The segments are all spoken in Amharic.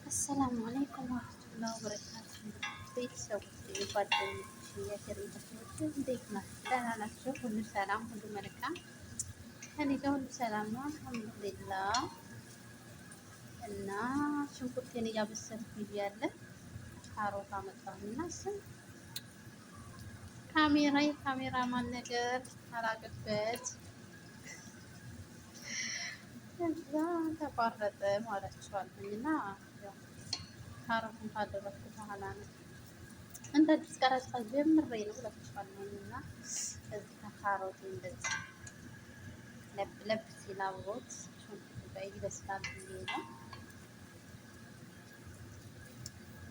አሰላሙ አለይኩም ወራህመቱላሂ ወበረካቱ። ቤተሰቦች፣ ጓደኞች፣ የሀገር ቤተሰቦች እንዴት ናችሁ? ደህና ናቸው? ሁሉ ሰላም፣ ሁሉ መልካም። ከእኔ ጋር ሁሉ ሰላም ነው፣ አልሐምዱሊላህ። እና ሽንኩርቴን እያበሰልኩ እያለ ካሮት አመጣሁና እሱን ካሜራ የካሜራማን ነገር አላቅበት እዛ ተቋረጠ ማለችዋለኝ። እና ካሮቱን ካደረኩ በኋላ ነው እንደ አዲስ ቀረጻ ጀምሬ ነው እላችኋለሁኝ። እና እዚህ ከካሮቱ እንደዚህ ለብ ለብ ሲል አብሮት ሽንኩርቱ ጋር ይበስላል ብዬ ነው።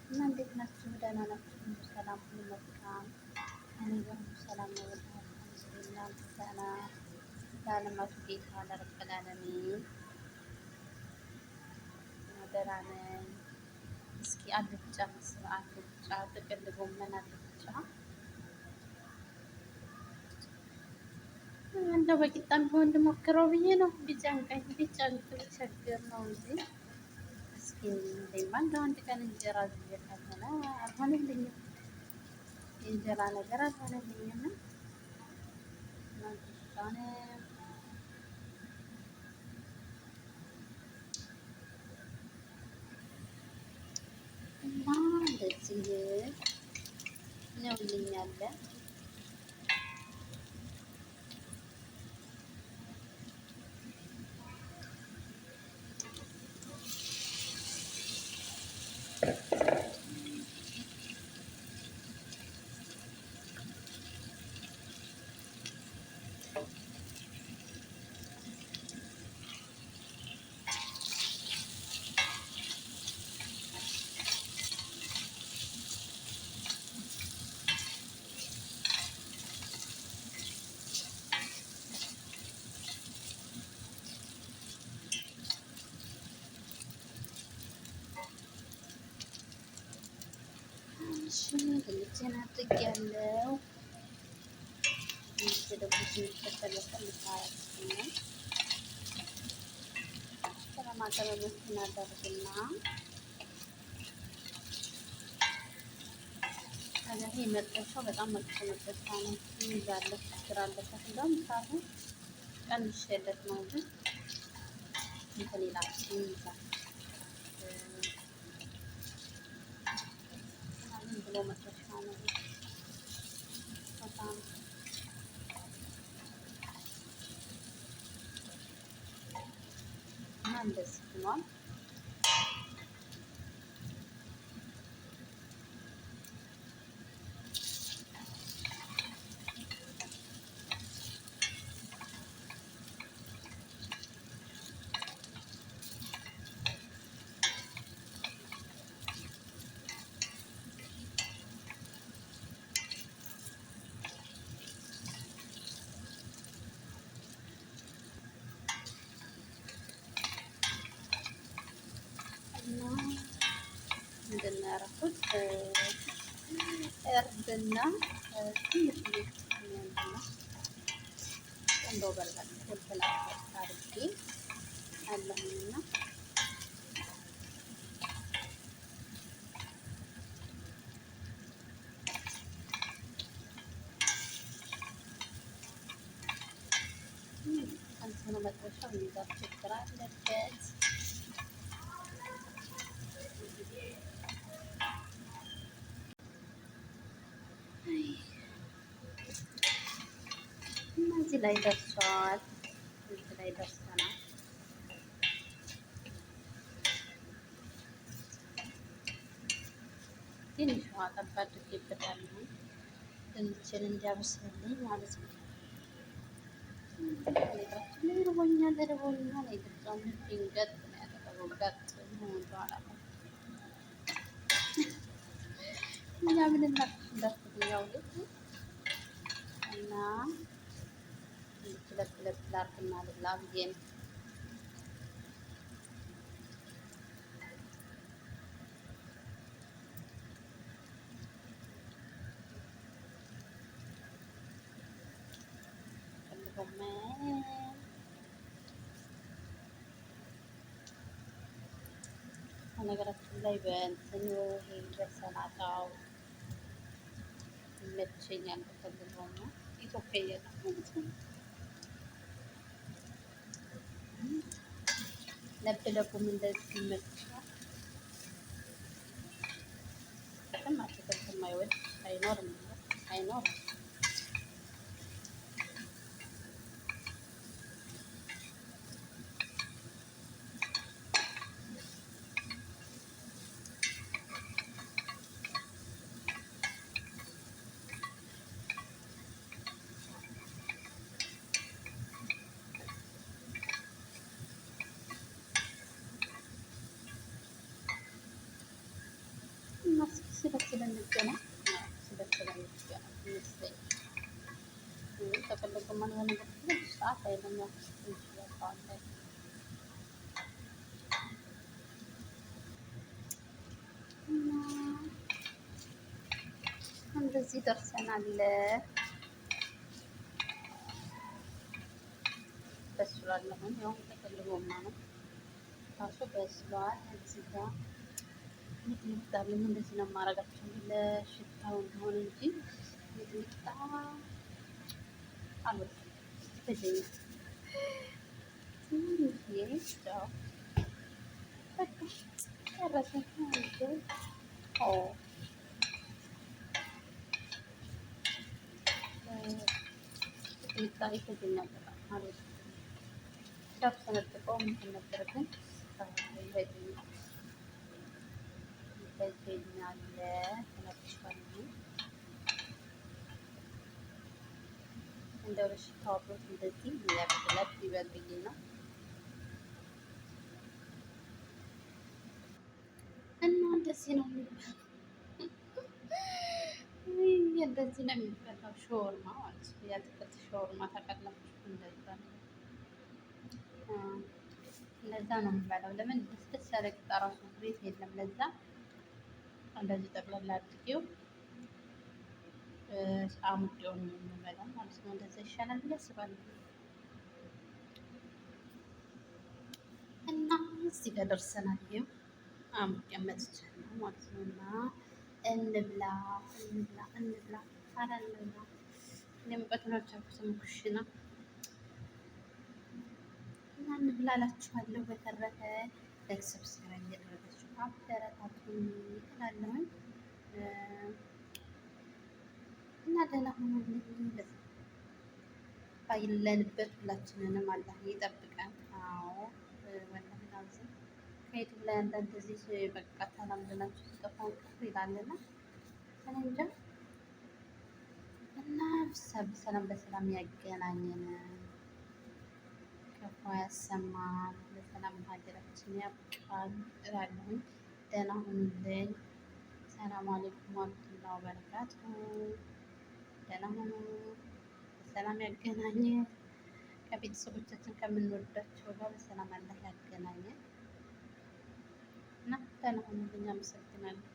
እና እንዴት ናችሁ? ደህና ናችሁ? ሁሉ ሰላም፣ ሁሉ መልካም። እኔ ጋር ሁሉ ሰላም ነው። አልሐምዱሊላህ። ምስጋና ለዓለማቱ ጌታ ለረብል ዓለሚን። ደህና ነኝ። እስኪ አልጫ ምስር፣ አልጫ ጥቅል ጎመን አልጫ እንደው በቂጣም ቢሆን እንድሞክረው ብዬ ነው። ቢጨንቀኝ ቢጨንቅ ቢቸግር ነው እንጂ እስኪ እንደማ እንደው አንድ ቀን እንጀራ ዝዬ ካልሆነ አልሆነልኝም። የእንጀራ ነገር አልሆነልኝም። እና እንደዚህ ነው ልኛለ። እሺ ድንቼን አድርጌያለሁ። ድንቼ ደግሞ ትንሽ በሰል በሰል ነው። ቅመማ ቅመሞችን አደርግና ከዛ ይሄ መጥበሻው በጣም መጥፎ መጥበሻ ነው። ይይዛል፣ ችግር አለበት። እንደውም እሳቱን ቀንሼለት ነው ግን እንትን ይላል፣ ይይዛል። ዝም ብሎ መጥበሻ ነው በጣም። እና እንደዚህ ሆኗል። እና ምንድን ነው ያደረኩት? እርድና ትንሽ ቁንዶ በርበሬ ፍልፍል አድርጌ አለሁኝና እንትኑ መጥበሻው ይዛት ችግር አለበት። እና እዚህ ላይ ደርሷል። እዚህ ላይ ደርሰናል። ትንሽ ውሃ ጠብ አድርጌበታለሁ ድንችን እንዲያበስልልኝ ማለት ነው። ነገራችን ላይ ርቦኛል፣ ርቦኛል። የግብፃው ልቤን ገጥ ነው ያደረገው። ገጥ ምን እንደው አላውቅም። እኛ ምን እንዳልኩት ያው ልጅ እና ለብ ለብ ላድርግና ልብላ ብዬ ነው። ጎመን በነገራችን ላይ በእንትኑ ይሄ በሰላጣው ይመቸኛል። በፈልገው ነው ኢትዮጵያ እያለሁ ማለት ነው። ለብ ለቡም እንደዚህ ይመቻል። አትክልት የማይወድ አይኖርም አይኖርም። እና እስኪ ሲበስል እንገናኝ። ሲበስል እንገናኝ ይመስለኛል። ጥቅል ጎመን በነገራችን ላይ ብዙ ሰዓት አይልም፣ ያው ትንሽ ይበቃዋል። እና እንደዚህ ደርሰናል። በስሏል። አሁን ያው ጥቅል ጎመኑ ራሱ በስሏል። እዚህ ጋር ሚጥሚጣ ደግሞ እንደዚህ ነው የማደርጋቸው ለሽታው እንደሆነ እንጂ ሚጥሚጣ አልወድም፣ ይፈጀኛል። ትንሽዬ ጨው በቃ ጨረስን። ኦ ሚጥሚጣ ይፈጀኛል በጣም አልወድም። ሻፍ ሰነጥቀው እንትን ነበር ግን ይፈጀኛል ይፈጀኛል እላችኋለሁ። እንደው ለሽታው አብሮት እንደዚህ ለብ ለብ ይበል ብዬ ነው። እና እንደዚህ ነው የሚበላው፣ እንደዚህ ነው የሚበላው ሾርማ ማለት ነው። የአትክልት ሾርማ ታውቃላችሁ? እንደዛ ነው እንደዛ ነው የምበላው። ለምን ደስ ደስ ያለ ቂጣ ራሱ ቤት የለም። ለዛ እንደዚህ ጠቅላላ አድርጌው አሙቄው ነው የምበላው ማለት ነው። እንደዛ ይሻላል ብዬ አስባለሁ። እና እዚህ ጋር ደርሰናል። ይኸው አሙቄ መጥቻለሁ ማለት ነው። እና እንብላ እንብላ እንብላ ኧረ እንብላ። እኔ ሙቀቱን አልቻልኩትም ኩሽና እና እንብላ እላችኋለሁ። በተረፈ like፣ subscribe እያደረጋችሁ አበረታቱኝ እላለሁኝ። እና ደህና ሁኑልኝ። ባለንበት ሁላችንንም አላህ ይጠብቀን። አዎ ወላሂ ላዚም ከዩቱብ ላይ አንዳንድ ጊዜ በቃ ተላምደናችሁ ሲጠፋ ቅር ይላልና እኔ እንጃ። እና በሰላም በሰላም ያገናኘን፣ ክፉ ያሰማን፣ በሰላም ሀገራችን ያብቃን እላለሁኝ። ደህና ሁኑልኝ። ሰላም አለይኩም ወረህመቱላሂ ወበረካቱሁ። ደህና ሁኑ። በሰላም ያገናኘን። ከቤተሰቦቻችን ከምንወዳቸው ጋር በሰላም አላህ ያገናኘን እና ደህና ሁኑልኝ። አመሰግናለሁ።